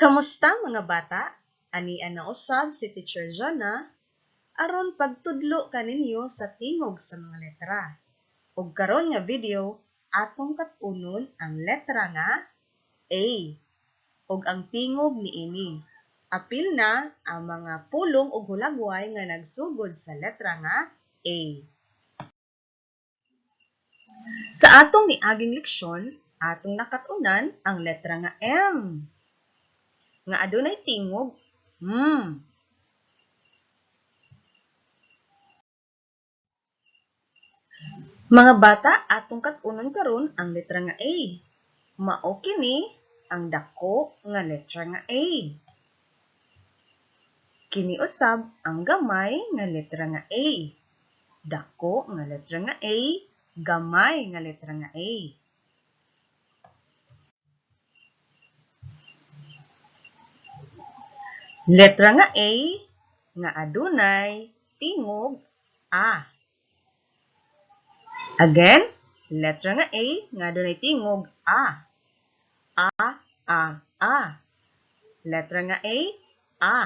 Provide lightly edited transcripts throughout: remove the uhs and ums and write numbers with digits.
Kamusta mga bata? Ania na usab si Teacher Jonna aron pagtudlo kaninyo sa tingog sa mga letra. Ug karon nga video atong kat-unon ang letra nga A ug ang tingog niini. Apil na ang mga pulong ug hulagway nga nagsugod sa letra nga A. Sa atong niaging leksyon, atong nakat-unan ang letra nga M nga adunay tingog M. Mga bata, atong kat-unon karon ang letra nga A. Mao kini ang dako nga letra nga A. Kini usab ang gamay nga letra nga A. Dako nga letra nga A, gamay nga letra nga A. Letra nga A nga adunay tingog A. Again, letra nga A nga adunay tingog A. A, A, A. Letra nga A, A.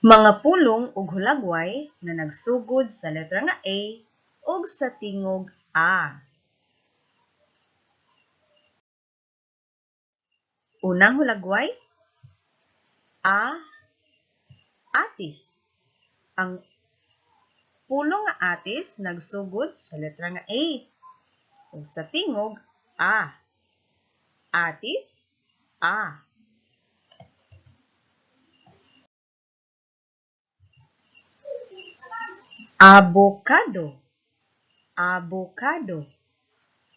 Mga pulong ug hulagway nga nagsugod sa letra nga A ug sa tingog A. Unang hulagway, A, atis. Ang pulong nga atis nagsugod sa letra nga A ug sa tingog A. Atis, A. Abokado, abokado.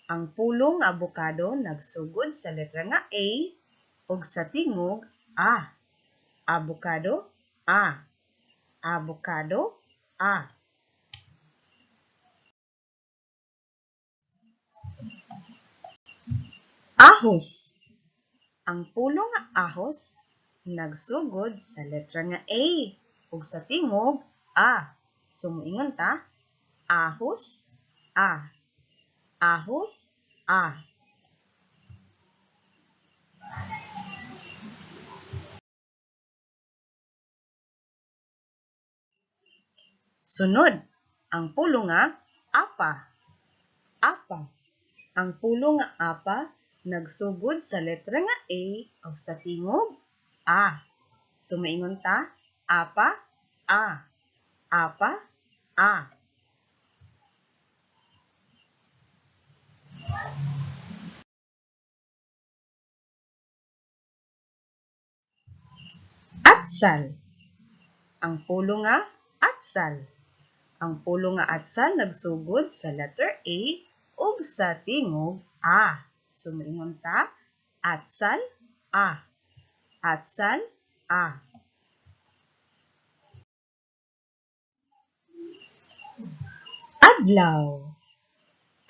Ang pulong abokado nagsugod sa letra nga A ug sa tingog A. Abokado, A. Abokado, A. Ahos. Ang pulong nga ahos nagsugod sa letra nga A ug sa tingog A. So moingon ta, ahos, A. Ahos, A. Sunod, ang pulong nga apa. Apa. Ang pulong nga apa nagsugod sa letra nga A ug sa tingog A. So moingon ta, apa, A. Apa, A. Atsal. Ang pulong nga atsal. Ang pulong nga atsal nagsugod sa letter A ug sa tingog A. So moingon ta, atsal, A. Atsal, A. Adlaw.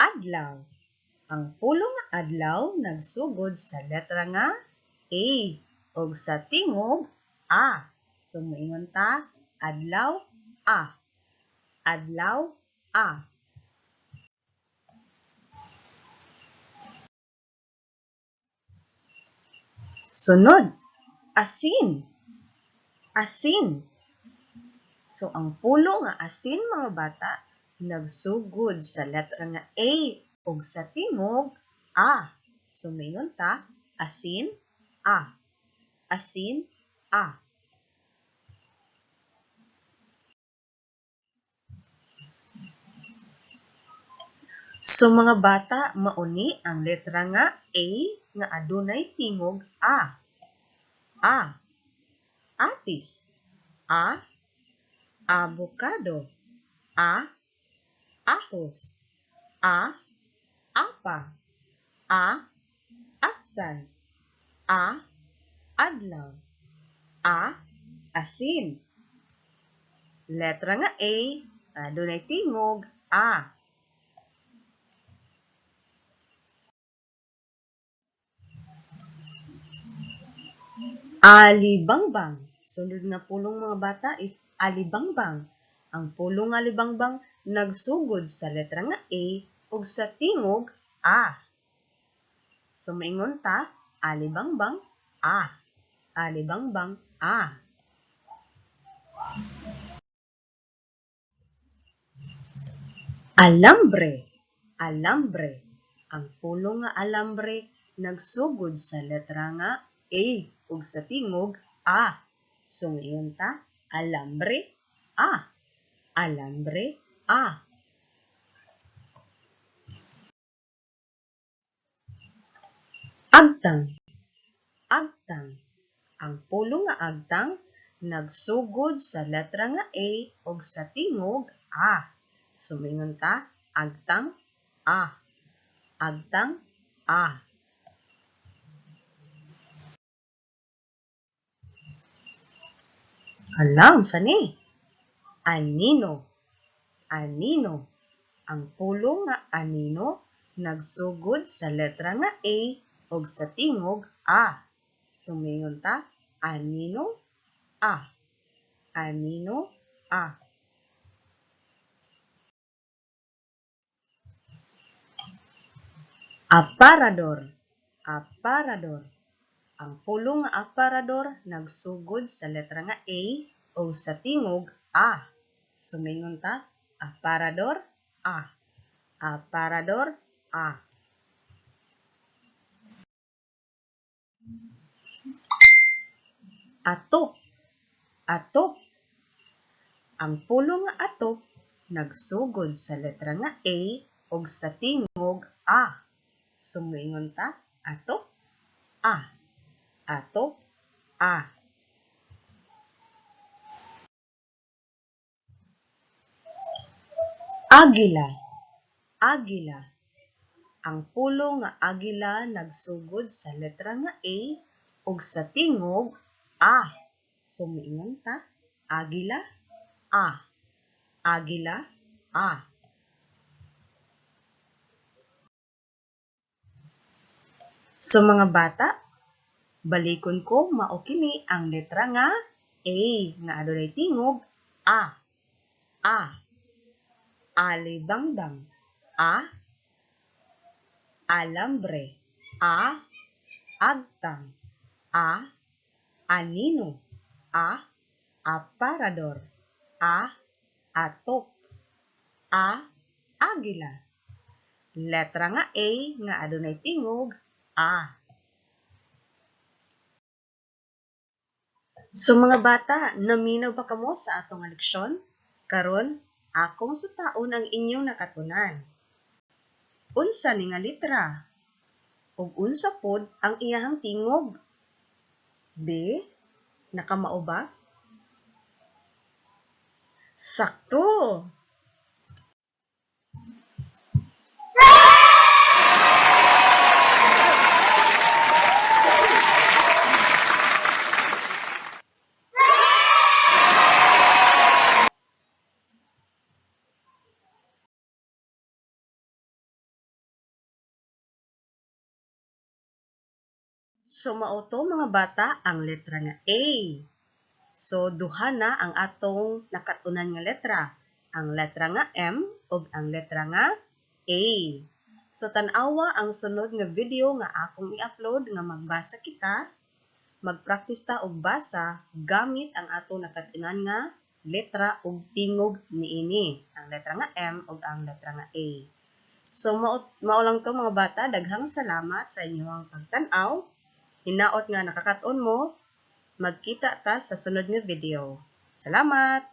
Adlaw. Ang pulong nga adlaw nagsugod sa letra nga A ug sa tingog A. So moingon ta, adlaw, A. Adlaw, A. Sunod, asin. Asin. So ang pulong nga asin mga bata nagsugod sa letra nga A ug sa tingog A. So moingon ta, asin, A. Asin, A. So mga bata, mauni ang letra nga A nga adunay tingog A. A. Atis. A. Abokado. A. Ahos. A. Apa. A. Atsal. A. Adlaw. A. Asin. Letra nga A, adunay tingog A. Alibangbang. Sunod nga pulong mga bata is alibangbang. Ang pulong alibangbang nagsugod sa letra nga A ug sa tingog A. So maingon ta, alibangbang a. Alibangbang a. Alambre, alambre. Ang pulong nga alambre nagsugod sa letra nga A ug sa tingog A. So ngayon ta, alambre A. Alambre A. Agtang, agtang. Ang pulong nga agtang nagsugod sa letra nga A ug sa tingog A. So maingon ta, agtang A. Agtang A. Alam sa ni? Anino, anino. Ang pulong nga anino nagsugod sa letra nga A ug sa tingog A. So maingon ta, anino A. Anino A. Aparador, aparador. Ang pulong nga aparador nagsugod sa letra nga A o sa tingog A. So maingon ta, aparador A. Aparador A. Atop, atop. Ang pulong nga atop nagsugod sa letra nga A o sa tingog A. So maingon ta, atop A. Atop A. Agila, agila. Ang pulong nga agila nagsugod sa letra nga A ug sa tingog A. So maingon ta, agila A. Agila A. So mga bata, balikon ko mao kini ang letra nga A nga adunay tingog A. A. Alibangbang A. Alambre A. Agtang A. Anino A. Aparador A. Atop A. Agila. Letra nga A nga adunay tingog A. So mga bata, naminaw ba kamo sa atong leksyon? Karon, akong sutaon ang inyong nakatunan. Unsa ni nga litra? Ug unsa pod ang iyahang tingog? B. Nakamao ba? Sakto! So mao to mga bata ang letra nga A. So duha na ang atong nakatunan nga letra, ang letra nga M ug ang letra nga A. So tan-awa ang sunod nga video nga akong i-upload nga magbasa kita, magpractice ta og basa gamit ang atong nakatunan nga letra ug tingog niini, ang letra nga M ug ang letra nga A. So mao lang to mga bata, daghang salamat sa inyong pagtan-aw. Hinaot nga nakakaton mo, magkita ta sa sunod nga video. Salamat!